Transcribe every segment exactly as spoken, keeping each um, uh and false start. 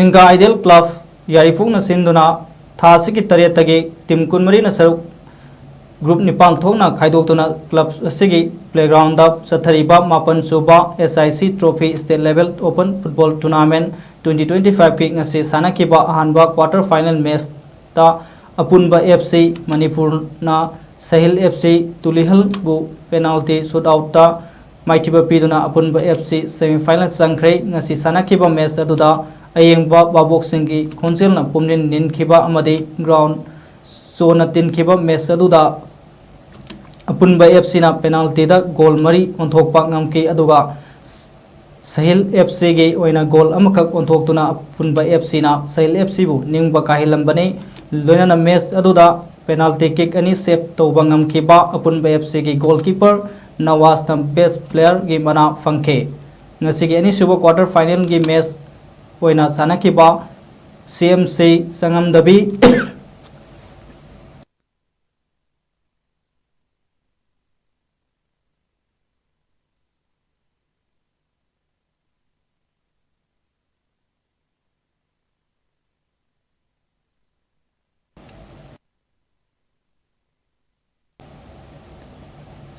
ꯂꯤꯡꯒꯥ ideal club ꯌꯥꯏꯔꯤꯄꯣꯛꯅ ꯁꯤꯟꯗꯨꯅ ꯊꯥ ꯑꯁꯤꯒꯤ ꯇꯔꯦꯠꯇꯒꯤ ꯇꯤꯝ ꯀꯨꯟꯃꯔꯤꯅ ꯁꯔꯨꯛ ꯒ꯭ꯔꯨꯞ ꯅꯤꯄꯥꯟ ꯊꯣꯛꯅ ꯈꯥꯏꯗꯣꯛꯇꯨꯅ ꯀ꯭ꯂꯕ ꯑꯁꯤꯒꯤ ꯄ꯭ꯂꯦꯒ꯭ꯔꯥꯎꯟꯗ ꯆꯠꯊꯔꯤꯕ ꯃꯥꯄꯟ ꯁꯨꯕ S I C trophy state level open football tournament twenty twenty ꯐꯥꯏꯚꯀꯤ ꯉꯁꯤ ꯁꯥꯟꯅꯈꯤꯕ ꯑꯍꯥꯟꯕ ꯀ꯭ꯋꯥꯇꯔ ꯐꯥꯏꯅꯦꯜ ꯃꯦꯠꯆꯇ ꯑꯄꯨꯟꯕ ꯑꯦꯐ ꯁꯤ ꯃꯅꯤꯄꯨꯔꯅ ꯁꯍꯤꯜ ꯑꯦꯐ ꯁꯤ ꯇꯨꯂꯤꯍꯜꯕꯨ ꯄꯦꯅꯥꯜꯇꯤ ꯁꯨꯠ ꯑꯥꯎꯠꯇ ꯃꯥꯏꯊꯤꯕ ꯄꯤꯗꯨꯅ ꯑꯄꯨꯟꯕ ꯑꯦꯐ ꯁꯤ ꯁꯦꯃꯤꯐꯥꯏꯅꯦꯜ ꯆꯪꯈ꯭ꯔꯦ꯫ ꯉꯁꯤ ꯁꯥꯟꯅꯈꯤꯕ ꯃꯦꯠꯆ ꯑꯗꯨꯗ ꯑꯌꯦꯡꯕ ꯚꯥꯕꯣꯛꯁꯤꯡꯒꯤ ꯈꯣꯟꯖꯦꯜꯅ ꯄꯨꯝꯅꯤꯟ ꯅꯤꯟꯈꯤꯕ ꯑꯃꯗꯤ ꯒ꯭ꯔꯥꯎꯟ ꯆꯣꯟꯅ ꯇꯤꯟꯈꯤꯕ ꯃꯦꯠꯆ ꯑꯗꯨꯗ ꯑꯄꯨꯟꯕ ꯑꯦꯐ ꯁꯤꯅ ꯄꯦꯅꯥꯜꯇꯤꯗ ꯒꯣꯜ ꯃꯔꯤ ꯑꯣꯟꯊꯣꯛꯄ ꯉꯝꯈꯤ, ꯑꯗꯨꯒ ꯁꯍꯤꯜ ꯑꯦꯐ ꯁꯤꯒꯤ ꯑꯣꯏꯅ ꯒꯣꯜ ꯑꯃꯈꯛ ꯑꯣꯟꯊꯣꯛꯇꯨꯅ ꯑꯄꯨꯟꯕ ꯑꯦꯐ ꯁꯤꯅ ꯁꯍꯤꯜ ꯑꯦꯐ ꯁꯤꯕꯨ ꯅꯤꯡꯕ ꯀꯥꯏꯍꯜꯂꯝꯕꯅꯤ꯫ ꯂꯣꯏꯅꯅ ꯃꯦꯠꯆ ꯑꯗꯨꯗ ꯄꯦꯅꯥꯜꯇꯤ ꯀꯤꯛ ꯑꯅꯤ ꯁꯦꯞ ꯇꯧꯕ ꯉꯝꯈꯤꯕ ꯑꯄꯨꯟꯕ ꯑꯦꯐ ꯁꯤꯒꯤ ꯒꯣꯜꯀꯤꯄꯔ ꯅꯋꯥꯖꯅ ꯕꯦꯁ ꯄ꯭ꯂꯦꯌꯔꯒꯤ ꯃꯅꯥ ꯐꯪꯈꯤ꯫ ꯉꯁꯤꯒꯤ ꯑꯅꯤꯁꯨꯕ ꯀ꯭ꯋꯥꯇꯔ ꯐꯥꯏꯅꯦꯜꯒꯤ ꯃꯦꯠꯆ ꯑꯣꯏꯅ ꯁꯥꯟꯅꯈꯤꯕ ꯁꯤ ꯑꯦꯝ ꯁꯤ ꯆꯉꯝꯗꯕꯤ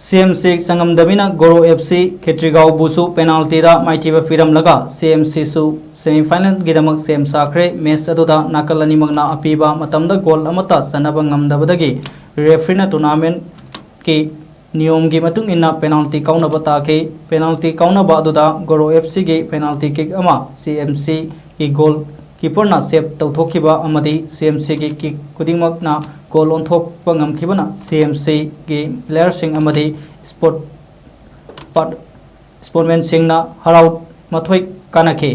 ꯁꯤ ꯑꯦꯝ ꯁꯤ ꯆꯉꯝꯗꯕꯤꯅ ꯒꯣꯔꯣ ꯑꯦꯐ ꯁꯤ ꯈꯦꯇ꯭ꯔꯤꯒꯥꯎꯕꯨꯁꯨ ꯄꯦꯅꯥꯜꯇꯤꯗ ꯃꯥꯏꯊꯤꯕ ꯄꯤꯔꯝꯂꯒ ꯁꯤ ꯑꯦꯝ ꯁꯤꯁꯨ ꯁꯦꯃꯤꯐꯥꯏꯅꯦꯜꯒꯤꯗꯃꯛ ꯁꯦꯝ ꯁꯥꯈ꯭ꯔꯦ꯫ ꯃꯦꯠꯆ ꯑꯗꯨꯗ ꯅꯥꯀꯜ ꯑꯅꯤꯃꯛꯅ ꯑꯄꯤꯕ ꯃꯇꯝꯗ ꯒꯣꯜ ꯑꯃꯠꯇ ꯆꯟꯅꯕ ꯉꯝꯗꯕꯗꯒꯤ ꯔꯦꯐ꯭ꯔꯤꯅ ꯇꯣꯔꯅꯥꯃꯦꯟꯠꯀꯤ ꯅꯤꯌꯣꯝꯒꯤ ꯃꯇꯨꯡ ꯏꯟꯅ ꯄꯦꯅꯥꯜꯇꯤ ꯀꯥꯎꯅꯕ ꯇꯥꯈꯤ꯫ ꯄꯦꯅꯥꯜꯇꯤ ꯀꯥꯎꯅꯕ ꯑꯗꯨꯗ ꯒꯣꯔꯣ ꯑꯦꯐ ꯁꯤꯒꯤ ꯄꯦꯅꯥꯜꯇꯤ ꯀꯤꯛ ꯑꯃ ꯁꯤ ꯑꯦꯝ ꯁꯤꯒꯤ ꯒꯣꯜ ꯀꯤꯄꯔꯅ ꯁꯦꯞ ꯇꯧꯊꯣꯛꯈꯤꯕ ꯑꯃꯗꯤ ꯁꯤ ꯑꯦꯝ ꯁꯤꯒꯤ ꯀꯤꯛ ꯈꯨꯗꯤꯡꯃꯛꯅ ꯒꯣꯜ ꯑꯣꯟꯊꯣꯛꯄ ꯉꯝꯈꯤꯕꯅ ꯁꯤ ꯑꯦꯝ ꯁꯤꯒꯤ ꯄ꯭ꯂꯦꯌꯔꯁꯤꯡ ꯑꯃꯗꯤ ꯁ꯭ꯄꯣꯔꯠ ꯄꯥꯔꯠ-, ꯁ꯭ꯄꯣꯔꯠꯃꯦꯟꯁꯤꯡꯅ ꯍꯔꯥꯎ ꯃꯊꯣꯏ ꯀꯥꯟꯅꯈꯤ꯫